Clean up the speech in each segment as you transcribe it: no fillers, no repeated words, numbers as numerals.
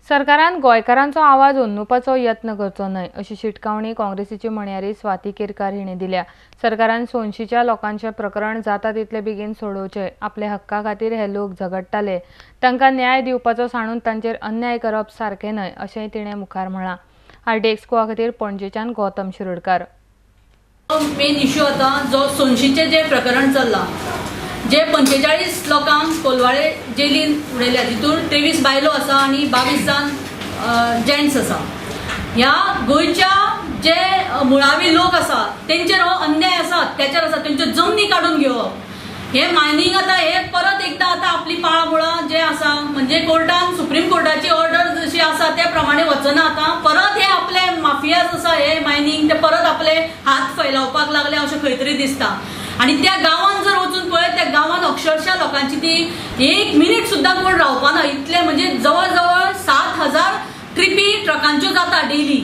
सरकारान गोंयकारांचो आवाज अंदुपाचो यत्न करचो न्हय अशी शिटकावणी काँग्रेसीची म्हणयारी स्वाती केरकार हिणें दिल्या. सरकारान सोनशीच्या लोकांचें प्रकरण जाता तितले बेगीन सोडोवचें. आपल्या हक्का खातीर हे लोक झगडटाले, तांकां न्याय दिवपाचो सांडून तांचेर अन्याय करप सारकें न्हय अशेंय तिणें मुखार म्हळां. आरडीएक्स गोवा खातीर पणजेच्यान गौतम शिरोडकार. मेन इश्यू आतां जो सोनशीचें जें प्रकरण चल्लां, जे 45 लोकांक कोलवाळे जेलीन उडयल्या, तितून 23 बायलो आसा आनी 22 जाण जेंट्स आसा. ह्या गोंयच्या जे मुळावी लोक आसा तेंचेर हो अन्याय आसा, अत्याचार आसा. तेंच्यो जमनी काडून घेवप, हे मायनींग आतां हे परत एकदां आतां आपली पाळां मुळां जे आसा, म्हणजे कोर्टान सुप्रीम कोर्टाची ऑर्डर जशी आसा त्या प्रमाणे वचना. आतां परत हे आपले माफियाज आसा, हे मायनींग ते परत आपले हात फैलावपाक लागले अशें खंय तरी दिसता. आनी त्या गांवान जर वचून पळयत, त्या गांवान अक्षरशः लोकांची ती एक मिनीट सुद्दां कोण रावपाना. इतले म्हणजे जवळ जवळ 7000 ट्रिपी ट्रकांच्यो जाता डेली.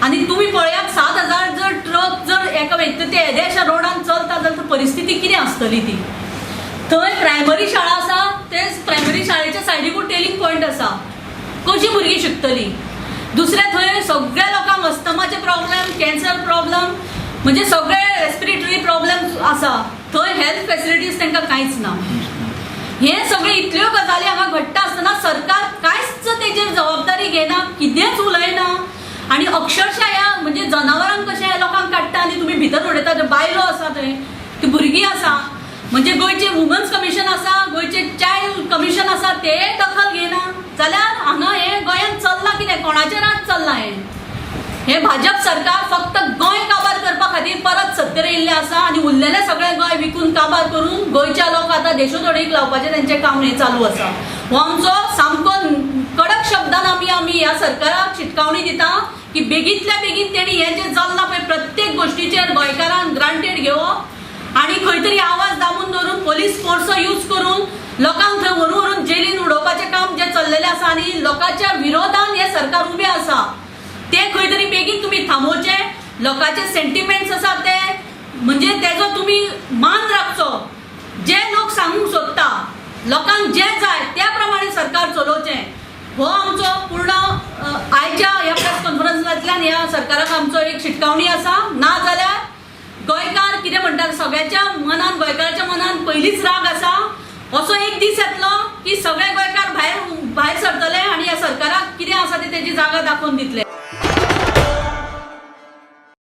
आनी तुमी पळयात, 7000 जर ट्रक जर एका ते येद्याशा रोडान चलता जाल्यार परिस्थिती कितें आसतली ती. थंय प्रायमरी शाळा आसा, ते प्रायमरी शाळेच्या सायडीकूच टेलिंग पॉयंट आसा. कशी भुरगीं शिकतलीं? दुसरें, थंय सगळ्या लोकांक अस्थमाचे प्रॉब्लेम, कॅन्सर प्रॉब्लेम, म्हणजे सगळे रेस्पिरेटरी प्रॉब्लेम आसा. थंय हेल्थ फेसिलिटीज तांकां कांयच ना. हे सगळे इतल्यो गजाली हांगा घडटा आसतना सरकार कांयच तेजेर जबाबदारी घेना, कितेंच उलयना. आनी अक्षरशः ह्या म्हणजे जनावरांक कशें ह्या लोकांक काडटा आनी तुमी भितर उडयता. त्यो बायलो आसा थंय, ती भुरगीं आसा. म्हणजे गोंयचें वुमन्स कमिशन आसा, गोंयचें चायल्ड कमिशन आसा, ते दखल घेना जाल्यार हांगा हें गोंयांत चल्लां कितें? कोणाचें राज चल्लां हें? हें भाजप सरकार फक्त गोंय काबार करपा खातीर परत सत्तेर येयल्लें आसा आनी उरलेलें सगळें गोंय विकून काबार करून गोंयच्या लोक आतां देशोधडीक लावपाचें तेंचें काम हें चालू आसा. हो आमचो सामको कडक शब्दान आमी आमी ह्या सरकाराक शिटकावणी दिता की बेगींतल्या बेगीन तेणी हें जें चल्लां पळय, प्रत्येक गोश्टीचेर गोंयकारांक ग्रांटेड घेवप आनी खंय तरी आवाज दामून दवरून पोलीस फोर्सो यूज करून लोकांक थंय व्हरून व्हरून जेलीन उडोवपाचें काम जें चल्लेलें आसा आनी लोकांच्या विरोधान हें सरकार उबें आसा, ते खंय तरी बेगीन तुमी थांबोवचे. लोकांचे सेंटिमेंट्स आसा ते म्हणजे तेजो तुमी मान राखचो. जे लोक सांगूंक सोदता, लोकांक जें जाय त्या प्रमाणे सरकार चलोवचें. हो आमचो पूर्ण आयच्या ह्या प्रेस कॉन्फरन्सांतल्यान ह्या सरकाराक आमचो एक शिटकावणी आसा. ना जाल्यार गोंयकार कितें म्हणटात, सगळ्याच्या मनान, गोंयकाराच्या मनान पयलींच राग आसा. असो एक दीस येतलो की सगळे गोंयकार भायर भायर सरतले आनी ह्या सरकाराक कितें आसा ते तेजी जागा दाखोवन दितले.